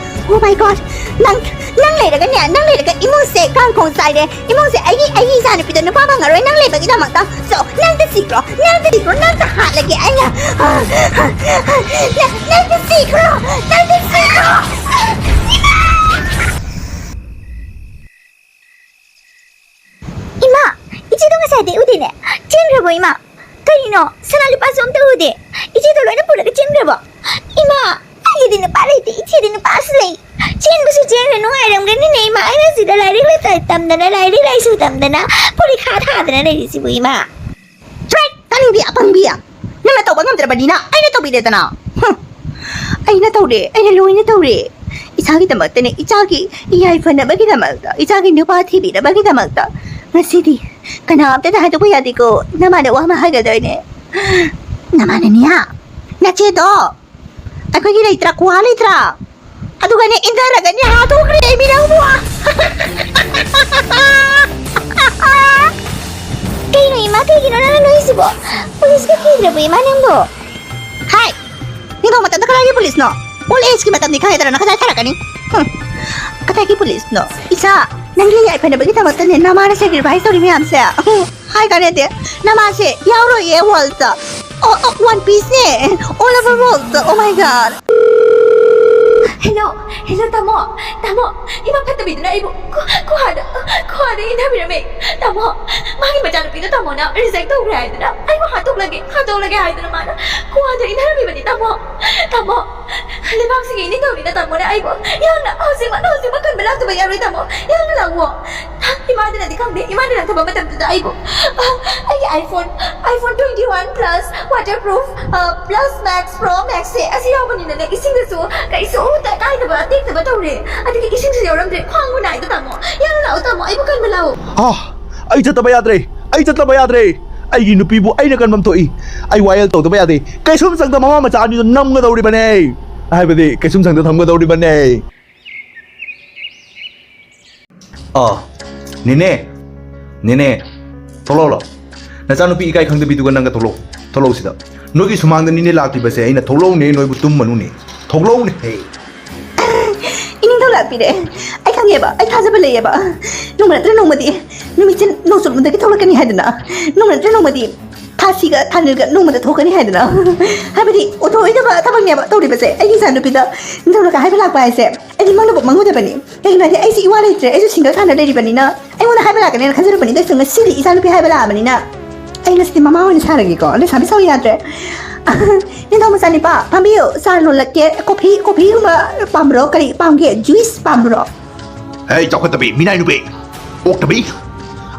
Oh my God! ꯅꯪ, ꯅꯪ ꯂꯩꯔꯒꯅꯦ, ꯅꯪ ꯂꯩꯔꯒ ꯏꯃꯨꯡꯁꯦ ꯀꯥꯡꯈꯣꯡ ꯆꯥꯏꯔꯦ꯫ ꯏꯃꯨꯡꯁꯦ ꯑꯩꯒꯤ, ꯑꯩꯒꯤ ꯏꯆꯥꯅꯨꯄꯤꯗꯣ ꯅꯨꯄꯥ ꯐꯪꯉꯔꯣꯏ ꯅꯪ ꯂꯩꯕꯒꯤꯗꯃꯛꯇ꯫ So, ꯅꯪ ꯇꯁꯤꯈ꯭ꯔꯣ, ꯅꯪ ꯇꯁꯤꯈ꯭ꯔꯣ, ꯅꯪ ꯇ ꯍꯥꯠꯂꯒꯦ ꯑꯩꯅ꯫ ꯅꯪ, ꯅꯪ ꯇꯁꯤꯈ꯭ꯔꯣ, ꯅꯪ ꯇꯁꯤꯈ꯭ꯔꯣ꯫ ꯏꯃꯥ, ꯏꯆꯦꯗꯣ ꯉꯁꯥꯏꯗꯩ ꯎꯗꯦꯅꯦ꯫ ꯆꯦꯟꯈ꯭ꯔꯕꯣ ꯏꯃꯥ? ꯀꯔꯤꯅꯣ? ꯁꯅꯥ ꯂꯨꯄꯥꯁꯨ ꯑꯝꯇ ꯎꯗꯦ꯫ ꯏꯆꯦꯗꯣ ꯂꯣꯏꯅ ꯄꯨꯔꯒ ꯆꯦꯟꯈ꯭ꯔꯕꯣ? ꯏꯃꯥ, ꯑꯩꯒꯤꯗꯤ ꯅꯨꯄꯥ ꯂꯩꯇꯦ, ꯏꯆꯦꯗꯤ ꯅꯨꯄꯥꯁꯨ ꯂꯩ꯫ ꯆꯦꯟꯕꯁꯨ ꯆꯦꯟꯈ꯭ꯔꯦ, ꯅꯨꯡꯉꯥꯏꯔꯝꯒꯅꯤꯅꯦ ꯏꯃꯥ꯫ ꯑꯩꯅ ꯁꯤꯗ ꯂꯥꯏꯔꯤꯛ ꯂꯥꯏꯁꯨ ꯇꯝꯗꯅ, ꯂꯥꯏꯔꯤꯛ ꯂꯥꯏꯁꯨ ꯇꯝꯗꯅ ꯄꯔꯤꯈꯥ ꯊꯥꯗꯅ ꯂꯩꯔꯤꯁꯤꯕꯨ ꯏꯃꯥ꯫ ꯇ꯭ꯔꯦꯠ! ꯇꯥꯅꯤꯡꯗꯦ, ꯑꯄꯪꯕꯤ! ꯅꯪꯅ ꯇꯧꯕ ꯉꯝꯗ꯭ꯔꯕꯅꯤꯅ ꯑꯩꯅ ꯇꯧꯕꯤꯔꯦꯗꯅ꯫ ꯍꯨꯝ! ꯑꯩꯅ ꯇꯧꯔꯦ, ꯑꯩꯅ ꯂꯣꯏꯅ ꯇꯧꯔꯦ꯫ ꯏꯆꯥꯒꯤꯗꯃꯛꯇꯅꯦ, ꯏꯆꯥꯒꯤ ꯌꯥꯏꯐꯅꯕꯒꯤꯗꯃꯛꯇ, ꯏꯆꯥꯒꯤ ꯅꯨꯄꯥ ꯊꯤꯕꯤꯅꯕꯒꯤꯗꯃꯛꯇ꯫ ꯉꯁꯤꯗꯤ ꯀꯅꯥꯝꯇꯗ ꯍꯥꯏꯗꯣꯛꯄ ꯌꯥꯗꯦꯀꯣ꯫ ꯅꯃꯥꯅ ꯋꯥ ꯑꯃ ꯍꯥꯏꯒꯗꯣꯏꯅꯦ꯫ ꯅꯃꯥꯅꯅꯤꯌꯥ, ꯅꯆꯦꯗꯣ ꯑꯩꯈꯣꯏꯒꯤ ꯂꯩꯇ꯭ꯔꯥ, ꯀ꯭ꯋꯥ ꯂꯩꯇ꯭ꯔꯥ? ꯑꯗꯨꯒꯅꯦ, ꯏꯟꯊꯔꯒꯅꯦ, ꯍꯥꯠꯇꯣꯛꯈ꯭ꯔꯦ ꯃꯤ ꯅꯪꯕꯨ꯫ ꯀꯩꯅꯣ ꯏꯃꯥ, ꯀꯩꯒꯤꯅꯣ ꯅꯪꯅ ꯅꯣꯏꯁꯤꯕꯣ? ꯄꯨꯂꯤꯁꯀ ꯀꯤꯗ꯭ꯔꯕꯣ ꯏꯃꯥ ꯅꯪꯕꯣ? ꯍꯥꯏ! ꯅꯤꯡꯊꯧ ꯃꯇꯝꯗ ꯀꯗꯥꯏꯒꯤ ꯄꯨꯂꯤꯁꯅꯣ? Old age ꯀꯤ ꯃꯇꯝꯅꯤ ꯈꯪꯉꯦꯗꯅ, ꯅꯈꯖꯥꯏ ꯊꯥꯔꯛꯀꯅꯤ꯫ ꯍꯨꯝ꯫ ꯀꯗꯥꯏꯒꯤ ꯄꯨꯂꯤꯁꯅꯣ? ꯏꯆꯥ, ꯅꯪꯒꯤ ꯌꯥꯏꯐꯅꯕꯒꯤꯗꯃꯛꯇꯅꯦ ꯅꯃꯥꯅ sacrifice ꯇꯧꯔꯤ ꯃꯌꯥꯝꯁꯦ꯫ ꯍꯨꯝ꯫ ꯍꯥꯏ ꯀꯥꯟꯅꯗꯦ, ꯅꯃꯥꯁꯦ ꯌꯥꯎꯔꯣꯏꯌꯦ world ꯇ꯫ ꯑꯣ, ꯑꯣ, One Piece ꯅꯦ꯫ All over world ꯇ꯫ Oh my God! Hello, hello, ꯇꯥꯃꯣ, ꯇꯥꯃꯣ, ꯏꯃꯥ ꯐꯠꯇꯕꯤꯗꯨꯅ ꯑꯩꯕꯨ ꯈꯨ-, ꯈꯨꯍꯥꯗ, ꯈꯨꯍꯥꯗ ꯏꯟꯊꯕꯤꯔꯝꯃꯦ꯫ ꯇꯥꯃꯣ, ꯃꯥꯒꯤ ꯃꯆꯥꯅꯨꯄꯤꯗꯣ ꯇꯥꯃꯣꯅ reject ꯇꯧꯈ꯭ꯔꯦ ꯍꯥꯏꯗꯅ ꯑꯩꯕꯨ ꯍꯥꯠꯇꯣꯛꯂꯒꯦ, ꯍꯥꯠꯇꯣꯛꯂꯒꯦ ꯍꯥꯏꯗꯅ ꯃꯥꯅ ꯈꯨꯍꯥꯗ ꯏꯟꯊꯔꯝꯃꯤꯕꯅꯤ, ꯇꯥꯃꯣ꯫ ꯇꯥꯃꯣ, ꯂꯩꯕꯥꯛꯁꯤꯒꯤ ꯏꯅꯤꯡꯊꯧꯅꯤꯅ ꯇꯥꯃꯣꯅ ꯑꯩꯕꯨ ꯌꯥꯝꯅ ꯍꯧꯖꯤꯛꯃꯛ, ꯍꯧꯖꯤꯛꯃꯛ ꯀꯟꯕ ꯂꯥꯛꯇꯕ ꯌꯥꯔꯣꯏ, ꯇꯥꯃꯣ꯫ ꯌꯥꯝꯅ ꯂꯥꯛꯑꯣ꯫ ꯏꯃꯥꯗꯅꯗꯤ ꯈꯪꯗꯦ, ꯏꯃꯥꯅ ꯂꯥꯛꯇꯕ ꯃꯇꯝꯗꯨꯗ ꯑꯩꯕꯨ, ꯑ, ꯑꯩꯒꯤ iPhone, iPhone twenty one plus waterproof, ꯑ, plus Max Pro Max ꯁꯦ ꯑꯁꯤ ꯌꯥꯎꯕꯅꯤꯅꯅꯦ, ꯏꯁꯤꯡꯗꯁꯨ ꯀꯩꯁꯨ ꯀꯥꯏꯗꯕ, ꯇꯦꯛꯇꯕ ꯇꯧꯔꯦ꯫ ꯑꯗꯒꯤ ꯏꯁꯤꯡꯁꯨ ꯌꯥꯎꯔꯝꯗ꯭ꯔꯦ, ꯈ꯭ꯋꯥꯡꯕꯨ ꯅꯥꯏꯗ, ꯇꯥꯃꯣ꯫ ꯌꯥꯝꯅ ꯂꯥꯛꯑꯣ, ꯇꯥꯃꯣ, ꯑꯩꯕꯨ ꯀꯟꯕ ꯂꯥꯛꯑꯣ꯫ ꯑꯥ, ꯑꯩ ꯆꯠꯇꯕ ꯌꯥꯗ꯭ꯔꯦ, ꯑꯩ ꯆꯠꯇꯕ ꯌꯥꯗ꯭ꯔꯦ꯫ ꯑꯩꯒꯤ ꯅꯨꯄꯤꯕꯨ ꯑꯩꯅ ꯀꯟꯐꯝ ꯊꯣꯛꯏ꯫ ꯑꯩ ꯋꯥꯌꯦꯜ ꯇꯧꯗꯕ ꯌꯥꯗꯦ꯫ ꯀꯩꯁꯨꯝꯁꯪꯗ ꯃꯃꯥ ꯃꯆꯥ ꯑꯅꯤꯗꯨ ꯅꯝꯒꯗꯧꯔꯤꯕꯅꯦ꯫ ꯍꯥꯏꯕꯗꯤ, ꯀꯩꯁꯨꯝꯁꯪꯗ ꯊꯝꯒꯗꯧꯔꯤꯕꯅꯦ꯫ ꯑꯥ, ꯅꯦꯅꯦ, ꯅꯦꯅꯦ, ꯊꯣꯛꯂꯛꯑꯣ ꯂꯥꯎ꯫ ꯅꯆꯥꯅꯨꯄꯤ ꯏꯀꯥꯏ ꯈꯪꯗꯕꯤꯗꯨꯒ ꯅꯪꯒ ꯊꯣꯛꯂꯛꯑꯣ, ꯊꯣꯛꯂꯛꯑꯣ ꯁꯤꯗ꯫ ꯅꯣꯏꯒꯤ ꯁꯨꯃꯥꯡꯗ ꯅꯦꯅꯦ ꯂꯥꯛꯇ꯭ꯔꯤꯕꯁꯦ ꯑꯩꯅ ꯊꯣꯛꯂꯛꯎꯅꯦ, ꯅꯣꯏꯕꯨ ꯇꯨꯝꯃꯅꯨꯅꯦ꯫ ꯊꯣꯛꯂꯛꯎꯅꯦ ꯍꯦ꯫ ꯏꯅꯤꯡꯊꯧ ꯂꯥꯛꯄꯤꯔꯦ꯫ ꯑꯩ ꯈꯪꯉꯦꯕ, ꯑꯩ ꯊꯥꯖꯕ ꯂꯩꯌꯦꯕ꯫ ꯅꯣꯡꯃ ꯅꯠꯇ꯭ꯔ ꯅꯣꯡꯃꯗꯤ ꯅꯨꯃꯤꯠꯁꯦ ꯅꯣꯡꯆꯨꯞꯂꯣꯝꯗꯒꯤ ꯊꯣꯛꯂꯛꯀꯅꯤ ꯍꯥꯏꯗꯅ, ꯅꯣꯡꯃ ꯅꯠꯇ꯭ꯔ ꯅꯣꯡꯃꯗꯤ ꯊꯥꯁꯤꯒ ꯊꯥꯅꯤꯜꯒ ꯅꯣꯡꯃꯗ ꯊꯣꯛꯀꯅꯤ ꯍꯥꯏꯗꯅ꯫ ꯍꯥꯏꯕꯗꯤ ꯑꯣꯏꯊꯣꯛꯑꯣꯏꯗꯕ ꯊꯕꯛꯅꯦꯕ ꯇꯧꯔꯤꯕꯁꯦ꯫ ꯑꯩꯒꯤ ꯏꯆꯥꯅꯨꯄꯤꯗ ꯅꯤꯡꯊꯧꯅ ꯍꯥꯏꯕ ꯂꯥꯛꯄ ꯍꯥꯏꯁꯦ ꯑꯩꯗꯤ ꯃꯪꯗꯐꯥꯎ ꯃꯪꯉꯨꯗꯕꯅꯤ꯫ ꯀꯩꯒꯤꯅꯣ ꯍꯥꯏꯗꯤ ꯑꯩꯁꯦ ꯏꯋꯥ ꯂꯩꯇ꯭ꯔꯦ, ꯑꯩꯁꯨ ꯁꯤꯡꯒꯜ ꯁꯥꯟꯅ ꯂꯩꯔꯤꯕꯅꯤꯅ ꯑꯩꯉꯣꯟꯗ ꯍꯥꯏꯕ ꯂꯥꯛꯀꯅꯦꯅ ꯈꯟꯖꯔꯨꯕꯅꯤ꯫ ꯑꯗꯨꯁꯨ ꯉꯁꯤꯗꯤ ꯏꯆꯥꯅꯨꯄꯤ ꯍꯥꯏꯕ ꯂꯥꯛꯑꯕꯅꯤꯅ ꯑꯩ ꯉꯁꯤꯗꯤ ꯃꯃꯥ ꯑꯣꯏꯅ ꯁꯥꯔꯒꯦꯀꯣ꯫ ꯂꯩꯁꯥꯕꯤ ꯁꯥꯎ ꯌꯥꯗ꯭ꯔꯦ꯫ ꯅꯤꯡꯊꯧ ꯃꯆꯥꯅꯤꯄꯥ, ꯐꯝꯕꯤꯌꯨ, ꯆꯥ ꯂꯣꯜꯂꯛꯀꯦ꯫ ꯀꯣꯐꯤ, ꯀꯣꯐꯤꯒꯨꯝꯕ ꯄꯥꯝꯕ꯭ꯔꯣ? ꯀꯔꯤ ꯄꯥꯝꯒꯦ? ꯖꯨꯏꯁ ꯄꯥꯝꯕ꯭ꯔꯣ? ꯍꯦ, ꯆꯥꯎꯈꯠꯇꯕꯤ, ꯃꯤꯅꯥꯏ ꯅꯨꯄꯤ, ꯑꯣꯛꯇꯕꯤ,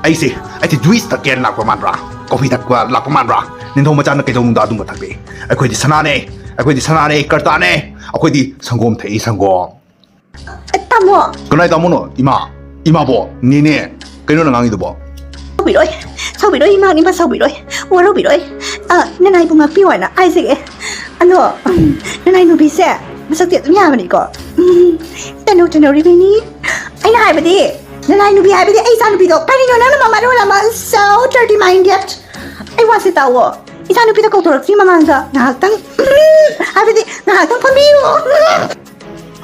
ꯑꯩꯁꯦ, ꯑꯩꯁꯦ ꯖꯨꯏꯁ ꯊꯛꯀꯦꯅ ꯂꯥꯛꯄ ꯃꯥꯟꯕ꯭ꯔꯥ? ꯀꯣꯐꯤ ꯊꯛꯄ ꯂꯥꯛꯄ ꯃꯥꯟꯕ꯭ꯔꯥ? ꯅꯤꯡꯊꯧ ꯃꯆꯥꯅ ꯀꯩꯗꯧꯅꯨꯡꯗ ꯑꯗꯨꯝꯕ ꯊꯛꯄꯤ? ꯑꯩꯈꯣꯏꯗꯤ ꯁꯅꯥꯅꯦ, ꯑꯩꯈꯣꯏꯗꯤ ꯁꯅꯥꯅꯦ, ꯀꯔꯇꯥꯅꯦ, ꯑꯩꯈꯣꯏꯗꯤ ꯁꯪꯒꯣꯝ ꯊꯛꯏ, ꯁꯪꯒꯣꯝ꯫ ꯇꯥꯃꯣ꯫ ꯀꯅꯥꯏ ꯇꯥꯃꯣꯅꯣ? ꯏꯃꯥ, ꯏꯃꯥꯕꯣ, ꯅꯦꯅꯦ, ꯀꯩꯅꯣ ꯅꯪ ꯉꯥꯡꯉꯤꯗꯨꯕꯣ? ꯁꯥꯎꯕꯤꯔꯣꯏ, ꯁꯥꯎꯕꯤꯔꯣꯏ ꯏꯃꯥ, ꯏꯃꯥ ꯁꯥꯎꯕꯤꯔꯣꯏ, ꯋꯥꯔꯧꯕꯤꯔꯣꯏ꯫ ꯑ, ꯅꯅꯥꯏꯕꯨ ꯉꯥꯛꯄꯤꯌꯣ ꯍꯥꯏꯅ ꯍꯥꯏꯖꯒꯦ꯫ ꯑꯗꯣ, ꯎꯝ, ꯅꯅꯥꯏ ꯅꯨꯄꯤꯁꯦ ꯃꯁꯛꯇꯤ ꯑꯗꯨꯝ ꯌꯥꯕꯅꯤꯀꯣ꯫ ꯎꯝ, ꯇꯅꯧ ꯇꯅꯧꯔꯤꯕꯩꯅꯤ꯫ ꯑꯩꯅ ꯍꯥꯏꯕꯗꯤ, ꯅꯅꯥꯏ ꯅꯨꯄꯤ ꯍꯥꯏꯕꯗꯤ ꯑꯩ ꯏꯆꯥ ꯅꯨꯄꯤꯗꯣ꯫ ꯀꯔꯤꯅꯣ ꯅꯪꯅ ꯃꯃꯥ ꯂꯣꯟ ꯑꯃ so dirty minded? ꯑꯩ ꯋꯥꯁꯦ ꯇꯥꯎꯑꯣ꯫ ꯏꯆꯥ ꯅꯨꯄꯤꯗꯣ ꯀꯧꯊꯣꯔꯛꯇ꯭ꯔꯤ ꯃꯃꯥꯡꯗ ꯉꯥꯏꯍꯥꯛꯇꯪ, ꯎꯝ, ꯍꯥꯏꯕꯗꯤ ꯉꯥꯏꯍꯥꯛꯇꯪ ꯐꯝꯕꯤꯌꯨ꯫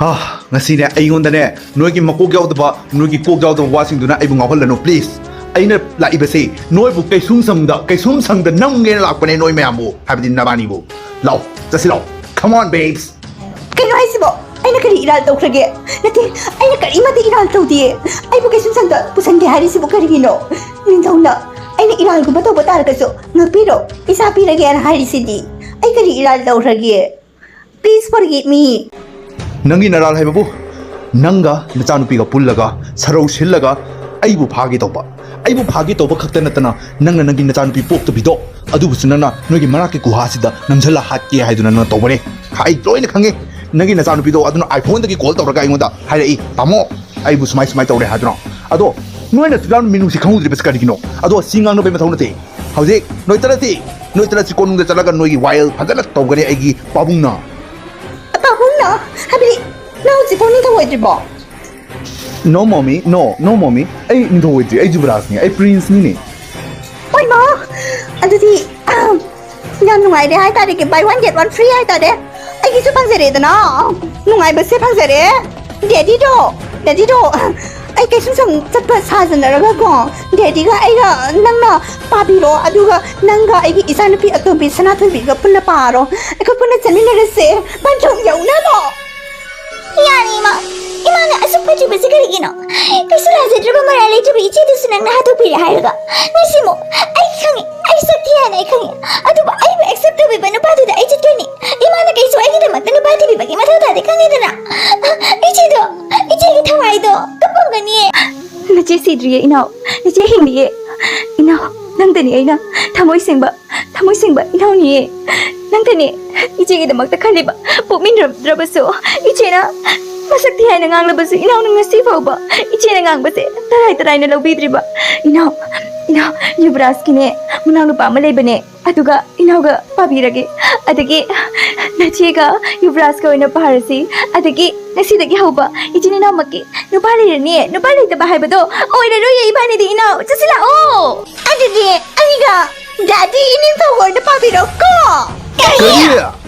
ꯍꯥ, ꯉꯁꯤꯅꯦ ꯑꯩꯉꯣꯟꯗꯅꯦ ꯅꯣꯏꯒꯤ ꯃꯀꯣꯛ ꯌꯥꯎꯗꯕ, ꯅꯣꯏꯒꯤ ꯀꯣꯛ ꯌꯥꯎꯗꯕ ꯋꯥꯁꯤꯡꯗꯨꯅ ꯑꯩꯕꯨ ꯉꯥꯎꯍꯜꯂꯅꯨ please꯫ ꯑꯩꯅ ꯂꯥꯛꯏꯕꯁꯦ ꯅꯣꯏꯕꯨ ꯀꯩꯁꯨꯝ ꯁꯪꯗ, ꯀꯩꯁꯨꯝ ꯁꯪꯗ ꯅꯝꯒꯦꯅ ꯂꯥꯛꯄꯅꯦ ꯅꯣꯏ ꯃꯌꯥꯝꯕꯨ, ꯍꯥꯏꯕꯗꯤ ꯅꯕꯥꯅꯤꯕꯨ꯫ ꯂꯥꯎ, ꯆꯠꯁꯤ ꯂꯥꯎ, come on babes꯫ ꯀꯩꯅꯣ ꯍꯥꯏꯁꯤꯕꯣ? ꯑꯩꯅ ꯀꯔꯤ ꯏꯔꯥꯜ ꯇꯧꯈ꯭ꯔꯒꯦ? ꯅꯠꯇꯦ, ꯑꯩꯅ ꯀꯔꯤꯃꯠꯇ ꯏꯔꯥꯜ ꯇꯧꯗꯤꯌꯦ꯫ ꯑꯩꯕꯨ ꯀꯩꯁꯨꯝ ꯁꯪꯗ ꯄꯨꯁꯟꯒꯦ ꯍꯥꯏꯔꯤꯁꯤꯕꯨ ꯀꯔꯤꯒꯤꯅꯣ? ꯅꯤꯡꯊꯧꯅ ꯑꯩꯅ ꯏꯔꯥꯜꯒꯨꯝꯕ ꯇꯧꯕ ꯇꯥꯔꯒꯁꯨ ꯉꯥꯛꯄꯤꯔꯣ, ꯏꯆꯥ ꯄꯤꯔꯒꯦꯅ ꯍꯥꯏꯔꯤꯁꯤꯗꯤ꯫ ꯑꯩ ꯀꯔꯤ ꯏꯔꯥꯜ ꯇꯧꯈ꯭ꯔꯒꯦ? Please forgive me. ꯅꯪꯒꯤ ꯅꯔꯥꯜ ꯍꯥꯏꯕꯕꯨ ꯅꯪꯒ ꯅꯆꯥꯅꯨꯄꯤꯒ ꯄꯨꯜꯂꯒ ꯁꯔꯧ ꯁꯤꯜꯂꯒ ꯑꯩꯕꯨ ꯐꯥꯒꯦ ꯇꯧꯕ꯫ ꯑꯩꯕꯨ ꯐꯥꯒꯦ ꯇꯧꯕ ꯈꯛꯇ ꯅꯠꯇꯅ ꯅꯪꯅ ꯅꯪꯒꯤ ꯅꯆꯥꯅꯨꯄꯤ ꯄꯣꯛꯇꯕꯤꯗꯣ ꯑꯗꯨꯕꯨꯁꯨ ꯅꯪꯅ ꯅꯣꯏꯒꯤ ꯃꯅꯥꯛꯀꯤ ꯒꯨꯍꯥꯁꯤꯗ ꯅꯝꯁꯤꯜꯂ ꯍꯥꯠꯀꯦ ꯍꯥꯏꯗꯨꯅ ꯅꯪꯅ ꯇꯧꯕꯅꯦ꯫ ꯑꯩ ꯂꯣꯏꯅ ꯈꯪꯉꯦ꯫ ꯅꯪꯒꯤ ꯅꯆꯥꯅꯨꯄꯤꯗꯣ ꯑꯗꯨꯅ iPhoneꯗꯒꯤ call ꯇꯧꯔꯒ ꯑꯩꯉꯣꯟꯗ ꯍꯥꯏꯔꯛꯏ, "ꯇꯥꯃꯣ, ꯑꯩꯕꯨ ꯁꯨꯃꯥꯏ ꯁꯨꯃꯥꯏ ꯇꯧꯔꯦ" ꯍꯥꯏꯗꯨꯅ꯫ ꯑꯗꯣ ꯅꯣꯏꯅ ꯁꯨꯛꯌꯥꯝ ꯃꯤꯅꯨꯡꯁꯤ ꯈꯪꯍꯧꯗ꯭ꯔꯤꯕꯁꯤ ꯀꯔꯤꯒꯤꯅꯣ? ꯑꯗꯣ ꯁꯤ ꯉꯥꯡꯅꯕꯩ ꯃꯊꯧ ꯅꯠꯇꯦ꯫ ꯍꯧꯖꯤꯛ ꯅꯣꯏ ꯇꯔꯥꯁꯤ, ꯅꯣꯏ ꯇꯔꯥꯁꯤ ꯀꯣꯅꯨꯡꯗ ꯆꯠꯂꯒ ꯅꯣꯏꯒꯤ ꯋꯥꯌꯦꯜ ꯐꯖꯅ ꯇꯧꯒꯅꯤ ꯑꯩꯒꯤ ꯄꯥꯕꯨꯡꯅ꯫ ꯄꯥꯕꯨꯡꯅ? ꯍꯥꯏꯕꯗꯤ ꯅꯪ ꯍꯧꯖꯤꯛꯐꯥꯎ ꯅꯤꯡꯊꯧ ꯑꯣꯏꯗ꯭ꯔꯤꯕꯣ? No, mommy, no, no, mommy. ꯑꯩ ꯅꯤꯡꯊꯧ ꯑꯣꯏꯗ꯭ꯔꯤ, ꯑꯩ ꯖꯨꯕꯔꯥꯖꯅꯤ, ꯑꯩ ꯄ꯭ꯔꯤꯟꯁꯅꯤꯅꯦ꯫ ꯍꯣꯏ, ꯃꯥ꯫ ꯑꯗꯨꯗꯤ, ꯑꯍꯝ, ꯌꯥꯝ ꯅꯨꯡꯉꯥꯏꯔꯦ ꯍꯥꯏꯇꯥꯔꯦ, ꯀꯤ, buy one get one free ꯍꯥꯏꯇꯥꯔꯦ꯫ ꯑꯩꯒꯤꯁꯨ ꯐꯪꯖꯔꯦꯗꯅ꯫ ꯅꯨꯡꯉꯥꯏꯕꯁꯦ ꯐꯪꯖꯔꯦ꯫ ꯗꯦꯗꯤꯗꯣ, ꯗꯦꯗꯤꯗꯣ, ꯑꯩ ꯀꯩꯁꯨꯝꯁꯪ ꯆꯠꯄ ꯁꯥꯖꯟꯅꯔꯒꯀꯣ, ꯗꯦꯗꯤꯒ ꯑꯩꯒ ꯅꯪꯅ ꯄꯥꯕꯤꯔꯣ, ꯑꯗꯨꯒ ꯅꯪꯒ ꯑꯩꯒꯤ ꯏꯆꯥꯅꯨꯄꯤ ꯑꯇꯣꯝꯕꯤ ꯁꯅꯥꯊꯣꯏꯕꯤꯒ ꯄꯨꯟꯅ ꯄꯥꯔꯣ꯫ ꯑꯩꯈꯣꯏ ꯄꯨꯟꯅ ꯆꯠꯃꯤꯟꯅꯔꯁꯦ꯫ ꯄꯟꯊꯨꯡ ꯌꯧꯅꯕ꯫ ꯌꯥꯔꯦ, ꯏꯃꯥ꯫ ꯏꯃꯥꯅ ꯑꯁꯨꯛ ꯐꯠꯇ꯭ꯔꯤꯕꯁꯤ ꯀꯔꯤꯒꯤꯅꯣ? ꯀꯩꯁꯨ ꯂꯥꯖꯗ꯭ꯔꯕ, ꯃꯔꯥꯜ ꯂꯩꯇ꯭ꯔꯕ ꯏꯆꯦꯗꯨꯁꯨ ꯅꯪꯅ ꯍꯥꯠꯇꯣꯛꯄꯤꯔꯦ ꯍꯥꯏꯔꯒ꯫ ꯉꯁꯤꯃꯨꯛ ꯑꯩ ꯈꯪꯉꯤ, ꯑꯩ ꯁꯛ ꯊꯤ ꯍꯥꯏꯅ ꯑꯩ ꯈꯪꯉꯤ꯫ ꯑꯗꯨꯕꯨ ꯑꯩꯕꯨ accept ꯇꯧꯕꯤꯕ ꯅꯨꯄꯥꯗꯨꯗ ꯑꯩ ꯆꯠꯀꯅꯤ꯫ ꯏꯃꯥꯅ ꯀꯩꯁꯨ ꯑꯩꯒꯤꯗꯃꯛꯇ ꯅꯨꯄꯥ ꯊꯤꯕꯤꯕꯒꯤ ꯃꯊꯧ ꯇꯥꯗꯦ, ꯈꯪꯉꯦꯗꯅ? ꯏꯆꯦꯗꯣ, ꯏꯆꯦꯒꯤ ꯊꯋꯥꯏꯗꯣ ꯀꯞꯄꯝꯒꯅꯤꯌꯦ꯫ ꯅꯆꯦ ꯁꯤꯗ꯭ꯔꯤꯌꯦ, ꯏꯅꯥꯎ꯫ ꯅꯆꯦ ꯍꯤꯡꯂꯤꯌꯦ꯫ ꯏꯅꯥꯎ, ꯅꯪꯇꯅꯤ ꯑꯩꯅ ꯊꯃꯣꯏ ꯁꯦꯡꯕ, ꯊꯃꯣꯏ ꯁꯦꯡꯕ ꯏꯅꯥꯎꯅꯤꯌꯦ꯫ ꯅꯪꯇꯅꯤ ꯏꯆꯦꯒꯤꯗꯃꯛꯇ ꯈꯜꯂꯤꯕ꯫ ꯄꯣꯛꯃꯤꯟꯅꯔꯝꯗ꯭ꯔꯕꯁꯨ, ꯏꯆꯦꯅ ꯃꯁꯛ ꯊꯤ ꯍꯥꯏꯅ ꯉꯥꯡꯂꯕꯁꯨ, ꯏꯅꯥꯎꯅ ꯉꯁꯤ ꯐꯥꯎꯕ ꯏꯆꯦꯅ ꯉꯥꯡꯕꯁꯦ ꯇꯔꯥꯏ ꯇꯔꯥꯏꯅ ꯂꯧꯕꯤꯗ꯭ꯔꯤꯕ꯫ ꯏꯅꯥꯎ, ꯏꯅꯥꯎ, ꯌꯨꯕꯔꯥꯖꯀꯤꯅꯦ ꯃꯅꯥꯎꯅꯨꯄꯥ ꯑꯃ ꯂꯩꯕꯅꯦ, ꯑꯗꯨꯒ ꯏꯅꯥꯎꯒ ꯄꯥꯕꯤꯔꯒꯦ꯫ ꯑꯗꯒꯤ ꯅꯆꯦꯒ ꯌꯨꯕꯔꯥꯖꯀ ꯑꯣꯏꯅ ꯄꯥꯔꯁꯤ꯫ ꯑꯗꯒꯤ ꯉꯁꯤꯗꯒꯤ ꯍꯧꯕ ꯏꯆꯤꯟ ꯏꯅꯥꯎꯃꯛꯀꯤ ꯅꯨꯄꯥ ꯂꯩꯔꯅꯤ, ꯅꯨꯄꯥ ꯂꯩꯇꯕ ꯍꯥꯏꯕꯗꯣ ꯑꯣꯏꯔꯔꯣꯏꯌꯦ ꯏꯕꯥꯅꯤꯗꯤ, ꯏꯅꯥꯎ꯫ ꯆꯠꯁꯤ ꯂꯥꯛꯑꯣ꯫ ꯑꯗꯨꯗꯤ ꯑꯩꯒ ꯗꯥꯗꯤ ꯏꯅꯤꯡꯊꯧ ꯑꯣꯏꯅ ꯄꯥꯕꯤꯔꯣꯀꯣ꯫ ꯀꯔꯤ?